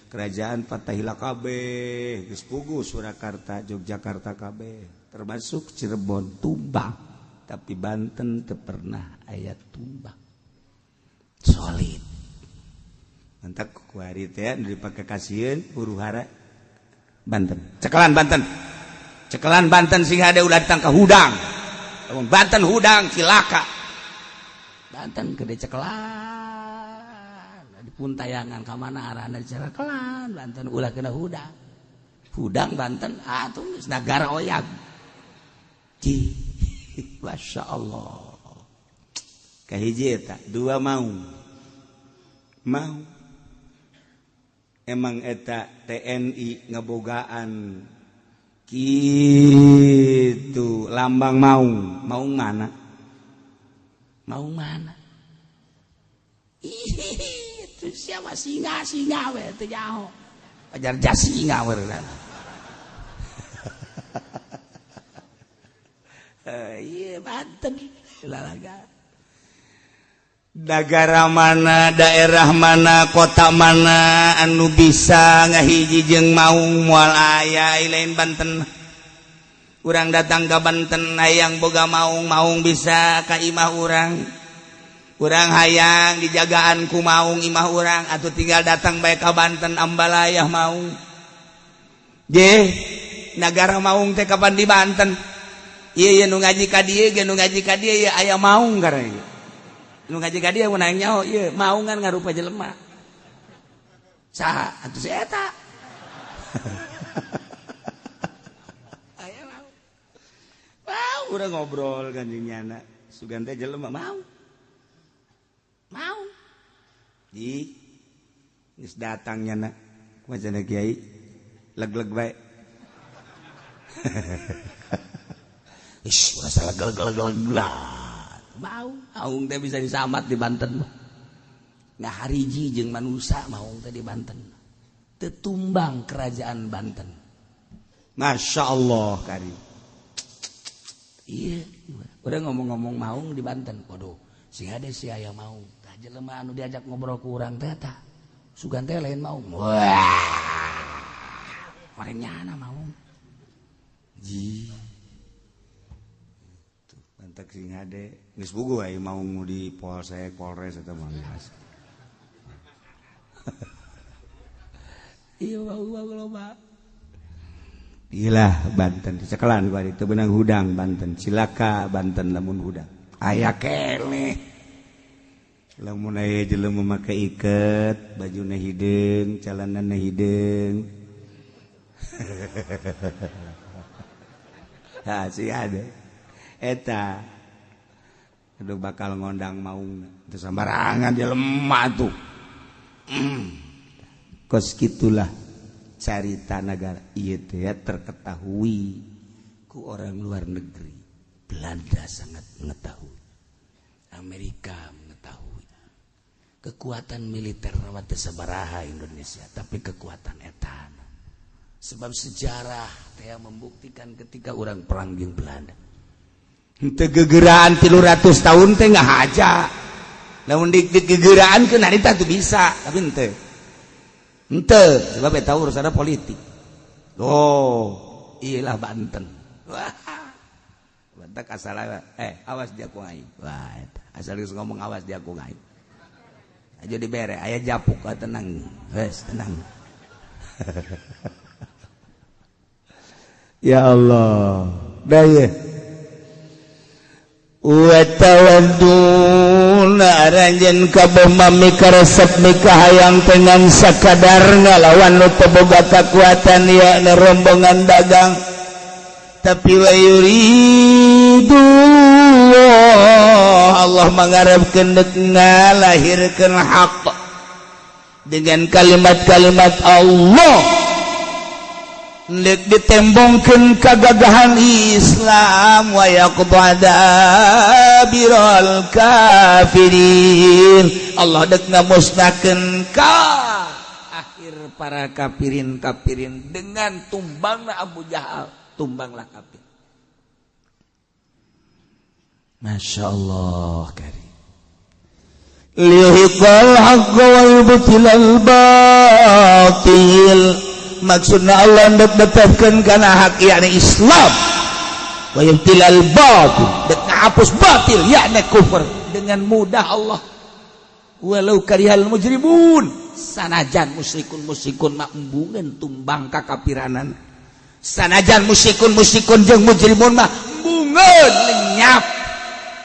kerajaan Fatahila kabeh, geus puguh Surakarta, Yogyakarta kabeh, termasuk Cirebon tumbang. Tapi Banten teu pernah aya tumbang. Solid. Mantak kuari teh nu dipake kasieun huru hara Banten. Cekelan Banten. Cekelan Banten sing hade ulah datang ka hudang. Lamun Banten hudang cilaka. Banten gede cekelan. Di puntayangan ka mana arahna cekelan Banten ulah kena hudang. Hudang Banten atuh geus nagara oyag. Ci Masya Allah. Kahiji eta dua mau. Mau. Emang eta TNI ngebogaan kitu lambang mau. Mau mana? Mau mana? Ih, itu siapa singa-singa we teu nyaho. Ajar jasinga we. Iya Banten lalaga. Nagara mana, daerah mana, kota mana anu bisa ngahiji jeung maung moal aya lain Banten. Urang datang ka Banten hayang boga maung, maung bisa ka imah urang. Urang hayang dijagaan ku maung imah urang atuh tinggal datang bae ka Banten ambalayah maung. Je, nagara maung teh kapan di Banten? Ieu nu ngaji ka dieu ge nu ngaji ka dieu ieu aya maung karena ieu. Nu ngaji ka dieu mun hayang nyaho ieu maungan ngarupa jelema. Saha atuh si eta? Aya maung. Mau urang ngobrol kan jeung nyana. Sugan teh jelema mau. Mau. Di geus datang nyana. Kumaha cenah kiai? Leg-leg bae. Ish, rasa leg-leg-leg. Mau, maung teh bisa disamat di Banten. Nah hariji jeung manusa maung teh di Banten. Tetumbang kerajaan Banten. Masya Allah kari. Iya, udah ngomong-ngomong maung di Banten. Waduh, sing hade si aya maung. Tah jelema anu diajak ngobrol ku urang teh tah. Sugan teh lain maung. Wah. Orang nyana maung. Ji. Mantak sing hade geus puguh aya maung di Polsek, Polres eta mah biasa. Iya mau loba. Ilah Banten dicekelan ku ari teu beunang hudang Banten, cilaka Banten lamun hudang. Aya keneh. Lamun aya jelema make iket, bajuna hideung, calanana hideung. Ha si hade. Eta aduh bakal ngondang maung teu sambarangan dia lemah tuh. Kos kitulah carita nagara ieu teh terketahui ku orang luar negeri. Belanda sangat mengetahui, Amerika mengetahui kekuatan militer teu sabaraha Indonesia, tapi kekuatan etana. Sebab sejarah teh membuktikan ketika orang perang jeung Belanda teu gegeraan 300 tahun teh ngahaja. Lamun digegeraan keun harita teu bisa, tapi henteu. Henteu, sebab eta urusanna politik. Oh, iyalah Banten. Wah. Banten asal awas dia ku aing. Wah, eta asal geus ngomong awas dia ku aing. Aja dibere, aya japuk tenang. Geus, tenang. Ya Allah. Dah ye. Wa tawadduna aranjeun kabeh mami karesep mikahayang dengan sakadar ngalawan nu teu boga kakuatan ya rombongan dagang tapi wa yuridu Allah mangarepkeun deuk ngalahirkeun hak dengan kalimat-kalimat Allah deuk ditembongkeun kagagahan Islam wa yaqta dabiral kafirin. Allah deuk ngamusnahkeun ka akhir para kafirin-kafirin dengan tumbangna Abu Jahal, tumbanglah kafir. Masya Allah karim. Liyuhiqal haqqa wa yubtilal batil. Maksudna Allah ndek netepkeun kana hak yakni Islam. Wa yubtilal batil, dek ngahapus batil yakni kufur dengan mudah Allah. Walau karihal mujrimun, sanajan musyrikun-musyrikun mah embungeun tumbang kakapiranan. Sanajan musyrikun-musyrikun jeung mujrimun mah embungeun lenyap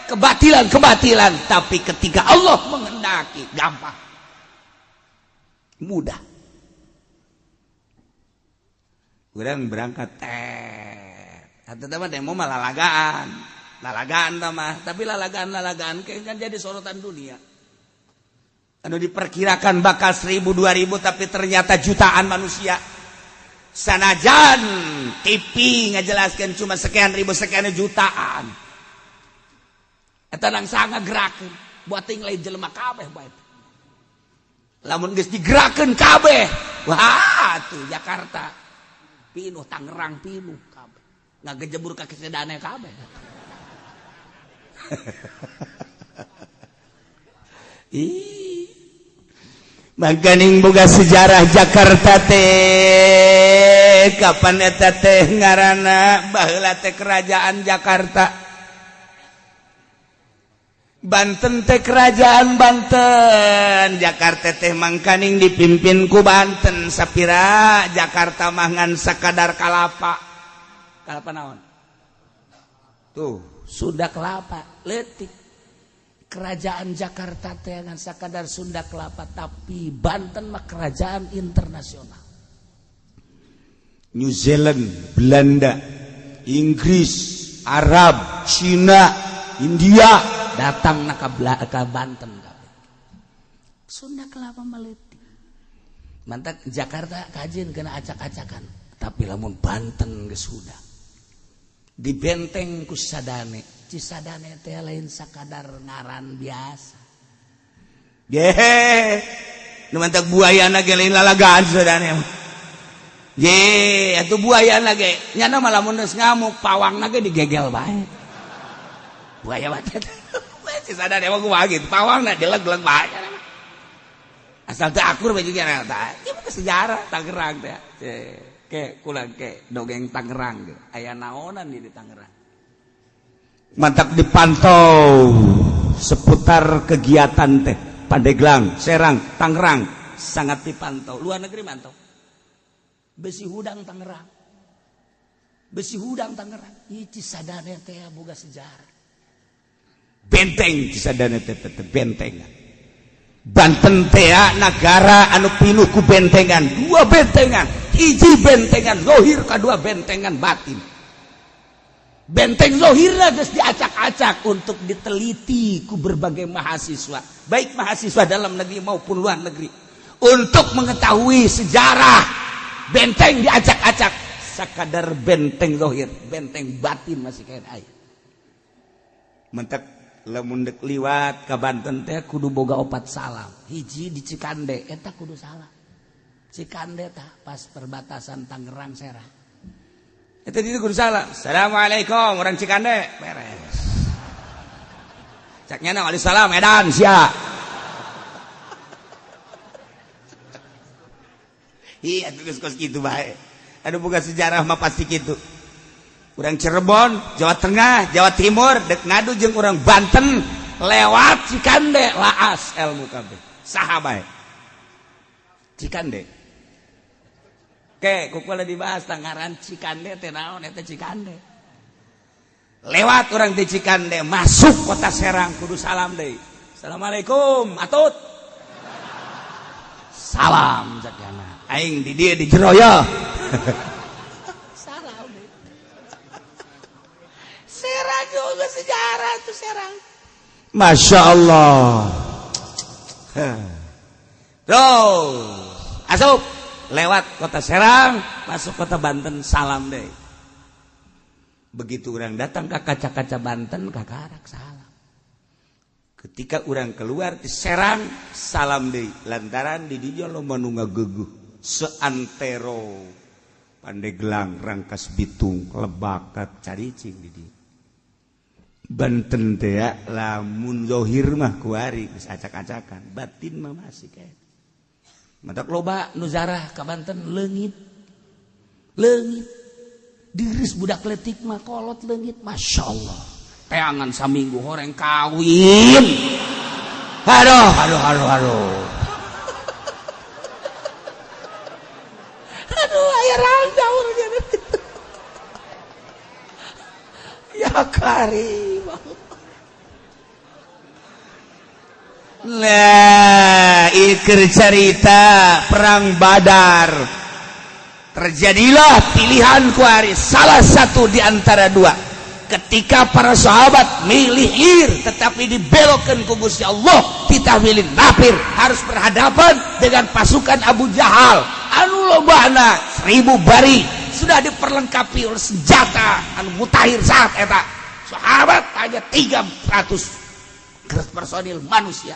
kebatilan-kebatilan, tapi ketika Allah menghendaki gampang, mudah. Urang berangkat teh, atau teman demo mah lalagaan, lalagaan mah, tapi lalagaan-lalagaan kan jadi sorotan dunia. Anu diperkirakan bakal 1000 2000 tapi ternyata jutaan manusia. Sanajan TV ngajelaskan cuma sekian ribu sekian jutaan. Eta nang sanga gerakeun buat ting lain jelema kabeh bae. Lamun geus digerakeun kabeh, wah tuh Jakarta pinuh, Tangerang pinuh kabeh. Ngagejebur ka kesedane kabeh. Ih. Makaning boga sejarah Jakarta teh kapan eta teh ngaranna baheula teh kerajaan Jakarta. Banten teh kerajaan Banten, Jakarta teh mangkaning dipimpin ku Banten sapira Jakarta mah ngan sakadar kalapa. Kalapa naon? Tuh, Sunda kelapa leutik. Kerajaan Jakarta teh ngan sakadar Sunda kelapa, tapi Banten mah kerajaan internasional. New Zealand, Belanda, Inggris, Arab, Cina, India datang na ka Banten kabeh. Sunda kelapa meletik. Mantak Jakarta kajin kena acak-acakan, tapi lamun Banten geus sudah. Dibenteng ku Cisadane. Cisadane teh lain sakadar ngaran biasa. Ge, nu mantak buayana ge lain lalagaan Cisadane. Ye, atuh buayana ge nyana mah lamun geus ngamuk pawangna ge digegel bae. Buaya mah teh. Cisadane mah kumaha gitu, pawangna dileg-leg bae. Asal teu akur bae juga tah. Ieu mah sejarah Tangerang teh. Ke kula ke dongeng Tangerang ge. Aya naonan di Tangerang. Mantap dipantau seputar kegiatan teh Pandeglang, Serang, Tangerang sangat dipantau. Luar negeri mantau. Besi hudang Tangerang. Besi hudang Tangerang. Ieu Cisadane teh boga sejarah. Benteng Cisadane teh bentengan. Banten teh nagara anu pinuh ku bentengan, dua bentengan, hiji bentengan zohir kadua bentengan batin. Benteng zohirna geus diacak-acak untuk diteliti ku berbagai mahasiswa, baik mahasiswa dalam negeri maupun luar negeri, untuk mengetahui sejarah benteng diacak-acak. Sakadar benteng zohir, benteng batin masih kayak aya. Mentek lamun dek liwat ka Banten teh kudu boga opat salam. Hiji di Cikande eta kudu salam. Cikande tah pas perbatasan Tangerang Serang. Eta itu kudu salam. Assalamualaikum orang Cikande. Beres. Cak nyana waalaikumsalam edan sia. Iya geus kos kitu bae. Anu boga sejarah mah pasti kitu. Urang Cirebon, Jawa Tengah, Jawa Timur dek ngadu jeung urang Banten lewat Cikande laas ilmu kabeh. Saha bae? Cikande. Ke kukula dibahas tangaran Cikande teh naon eta Cikande. Lewat orang di Cikande masuk kota Serang kudu salam deui. Assalamualaikum atut. Salam cakana. Aing di dieu di jero ya. Salam deui. Serang juga sejarah tuh Serang. Masya Allah. Terus asup lewat kota Serang masuk kota Banten salam deh. Begitu orang datang ke kaca-kaca Banten kakarak salam. Ketika orang keluar di Serang salam deh. Lantaran di dieu loba nu ngageugeuh seantero Pandeglang, Rangkas Bitung, Lebak, Caricing di dieu. Banten teh lamun zohir mah kuari geus acak-acakan, batin mah masih kayak. Matak loba nu zarah ka Banten leungit. Leungit. Diris budak letik mah kolot leungit, Masya Allah. Teangan saminggu horeng kawin. Aduh, aduh, aduh, aduh. Aduh, aya rangda urang. Ya karim. Nah, iker cerita perang Badar. Terjadilah pilihan kuari salah satu di antara dua. Ketika para sahabat milih ir tetapi dibelokkan ku Gusti Allah, kita milih nafir harus berhadapan dengan pasukan Abu Jahal anu lobana 1000 bari sudah diperlengkapi oleh senjata anu mutakhir saat eta. Sahabat hanya 300 personil manusia.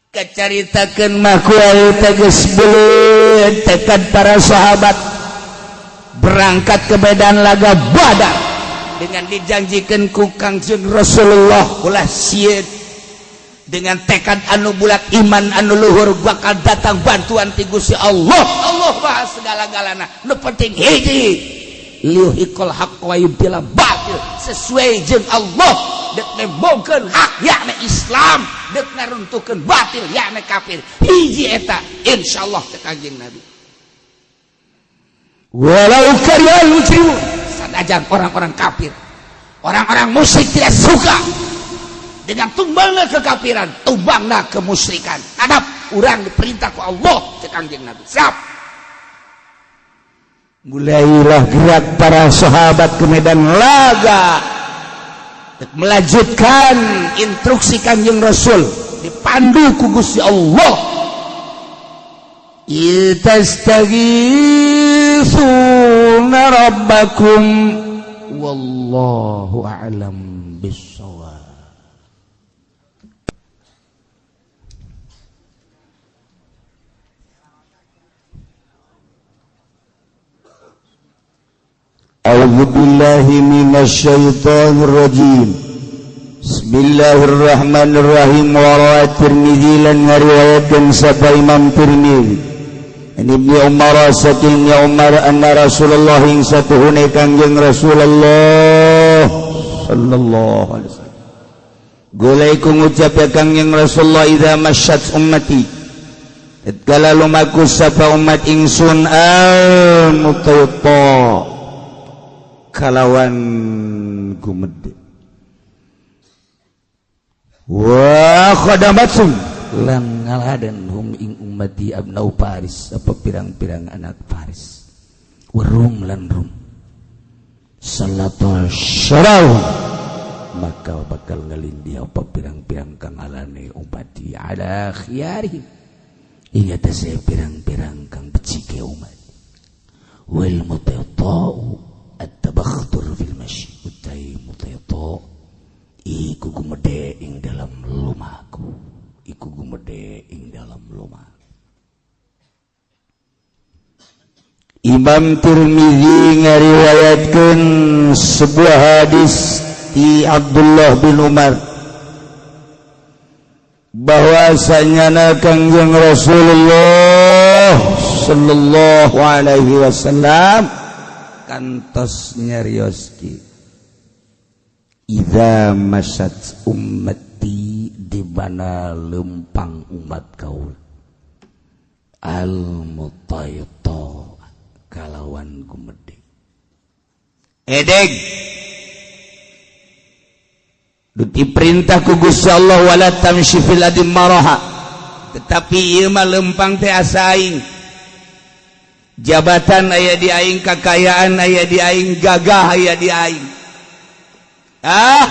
Kecaritakeun mah kuari teh geus beuleut tekad para sahabat berangkat ke medan laga Badar dengan dijanjikan ku Kangjeng Rasulullah ulah sieun dengan tekad anu bulat iman anu luhur bakal datang bantuan ti Gusti Allah. Allah bahas segala-galana nu penting hiji liyuhiqal haqq wa yubtila batil sesuai jeung Allah dek nembongkeun hak yakni Islam dek ngaruntuhkeun batil yakni kafir hiji eta insyaallah teh Kangjeng Nabi walau karihal mujrimun sanajan orang-orang kafir orang-orang musyrik tidak suka dengan tumbangna kekafiran tumbangna kemusyrikan hadap urang diperintah ku Allah teh Kangjeng Nabi siap. Mulailah gerak para sahabat ke medan laga melanjutkan instruksi Kanjeng Rasul dipandu ku Gusti Allah. Istaghithuna rabbakum wallahu a'lam bissawab. A'udzu billahi minasyaitonir rajim. Bismillahirrahmanirrahim. Wa rawi Tirmizi lan ngariwayatkeun sapa Imam Tirmizi. An Ibnu Umar saking Umar anna Rasulullah ing satuhune Kangjeng Rasulullah sallallahu alaihi wasallam. Golai ku ngucap ya Kangjeng Rasulullah idza masyat ummati. Tatkala lumaku sapa umat ingsun al mutawta kalawan gumedhe wa khadamatsum lan ngaladen hum ing ummati abnau Paris apa pirang-pirang anak Paris warum lan rum salatul syarau maka bakal ngalindih apa pirang-pirang kang alane ummati ala khiyarihim ing atase pirang-pirang kang becike umat wal mutaqau at-tabakhtur fil masyi utai mutayta iku gumede ing dalam lumaku iku gumede ing dalam lumaku. Imam Tirmizi ngariwayatkeun sebuah hadis ti Abdullah bin Umar bahwasanya Kangjeng Rasulullah sallallahu alaihi wasallam kantos nyarioski idza masat ummati di mana lempang umat kaul al mutayta kalawan gumedhe edeg Diperintah ku Gusti Allah wala tamshi fil ardi maraha. Tetapi ieu mah lempang teh asa aing. Jabatan aya di aing, kakayaan aya di aing, gagah aya di aing. Ah,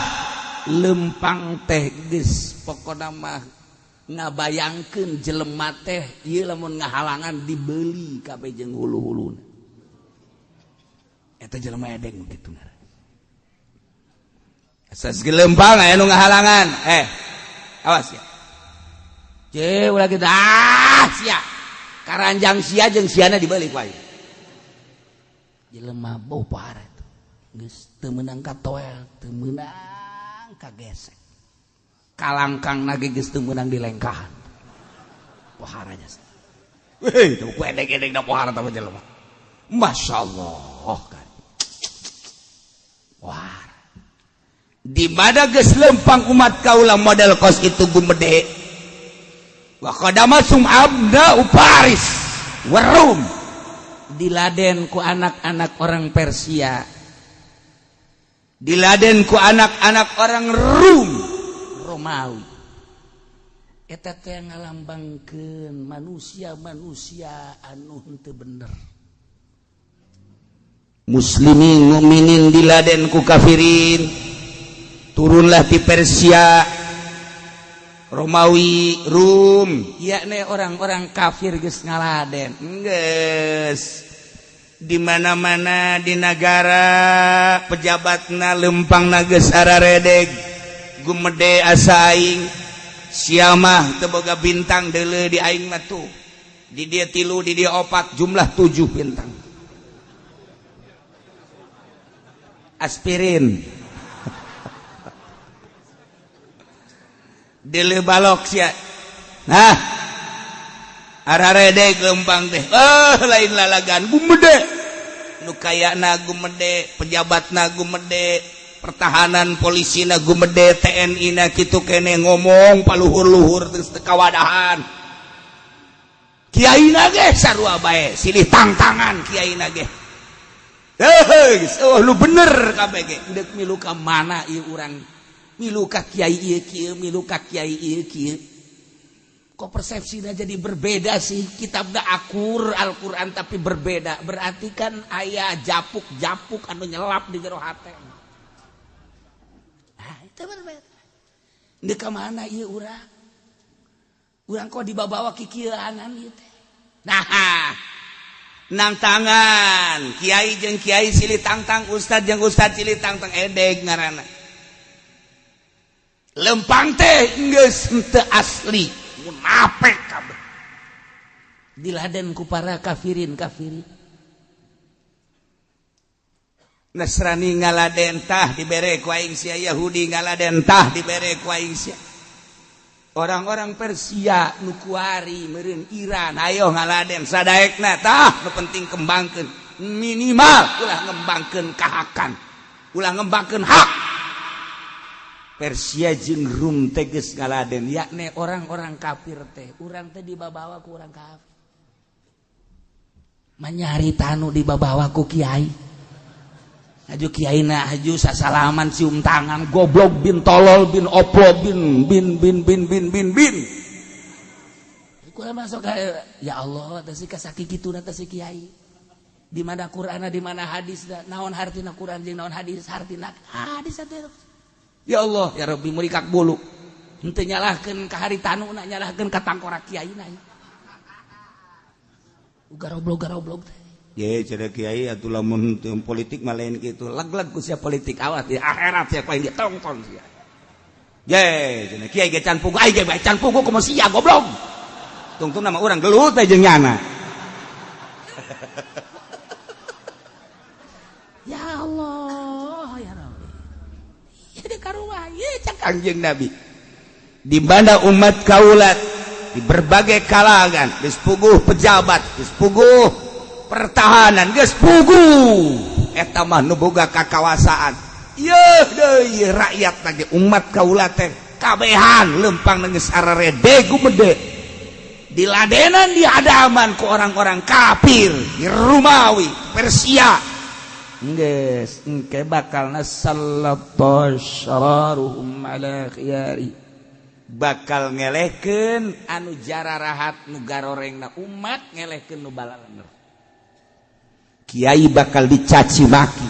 lempang teh geus pokona mah ngabayangkeun jelema teh ieu lamun ngahalangan dibeli kabeh jeung hulu-huluna. Eta jelema edeng kitu ngaran. Asas gelempang aya nu ngahalangan. Awas ya. Ce ulah kitu ah sia. Karanjang sia jeung siana dibeli ku aing. Jelema bau parah itu. Geus teu meunang ka toel, teu meunang ka gesek. Kalangkang nage geus teu meunang dilengkahan. Poharanya. Weh, teu ku edeg-edeg da pohara tah jelema. Masyaallah kan. Wah. Di mana geus lempang umat kaula model kos itu gumede. Wa qadamasum abna Paris warum diladen ku anak-anak orang Persia, diladen ku anak-anak orang Rum Romawi. Eta teh ngalambangkeun manusia-manusia anu henteu bener. Muslimin mukminin diladen ku kafirin. Turunlah di Persia, Romawi, Rum, yakni orang-orang kafir geus ngaladen. Geus di mana-mana di negara pejabatna lempangna geus araredeg, gumede asa aing, sia mah teu boga bintang deuleu di aing mah tuh. Di dia 3, di dia 4, jumlah 7 bintang. Aspirin. Dele balok sia. Nah, araredeg lempang teh. Lain lalagan gumede. Nu kayana gumede, pejabatna gumede, pertahanan polisina gumede, TNI na kitu kene ngomong paluhur-luhur terus teu kawadahan. Kiaina ge sarua bae, silih tangtangan kiaina ge. Heuh, oh lu bener kabeh ge. Deuk milu ka mana ieu urang? Milu ka kiai ieu kieu, milu ka kiai ieu kieu. Kok persepsinya jadi berbeda sih? Kitabna akur Al-Qur'an tapi berbeda. Berarti kan aya japuk-japuk anu nyelap di jero hate. Nah, itu berbeda. Deuk ka mana ieu urang? Urang kok dibawa kikieuanan ieu teh. Nah, nang tangan kiai jeung kiai silih tangtang, ustad jeung ustad silih tangtang, edeg ngaranna. Lempang teh geus henteu asli, munafik kabeh. Diladen ku para kafirin kafirin. Nasrani ngaladen tah dibere ku aing sia, Yahudi ngaladen tah dibere ku aing sia. Orang-orang Persia nu kuari meureun Iran ayo ngaladen sadaekna tah nu penting kembangkeun, minimal ulah ngembangkeun kahakan, ulah ngembangkeun hak. Persia jeung Rum teh geus ngaladen, yakni orang-orang kafir teh, urang teh dibabawa ku urang kafir. Manyari tanu dibabawa ku kiai. Haju kiaina haju sasalaman cium tangan, goblok bin tolol bin oplo bin bin bin bin bin bin bin. Kurang masuk ya Allah teh si kasaki kituna teh si kiai. Di mana Qur'ana, di mana hadis, naon hartina Qur'an jeung naon hadis hartina hadis teh. Ya Allah, ya Rabbi murikak bulu. Henteu nyalahkeun ka haritanuna, nyalahkeun ka tangkorak kiaina. Garoblog-garoblog teh. Ye cenah kiai atuh lamun politik mah lain kitu. Leg-leg ku sia politik awas di akhirat sia paling ditongton sia. Ye cenah kiai ge can pugu, ai ge bae can pugu kumaha sia goblok. Tungtung nama urang gelut teh jeung nyana. Ya Allah, ya Rabbi. Jadi karuah ye cak Kangjeng Nabi. Di mana umat kaulat di berbagai kalangan, geus puguh pejabat, geus puguh pertahanan, geus puguh eta mah nu boga kakawasaan. Yeuh deui rakyat lagi umat kaula teh kabehan lempang geus ararede gumede. Diladenan di hadaman ku orang-orang kafir di Romawi, Persia. Geus engke bakalna sallata syararuhum ala khiyari, bakal ngelehkeun anu jararahat nu garorengna umat, ngelehkeun nu balalenger. Kiai bakal dicaci maki.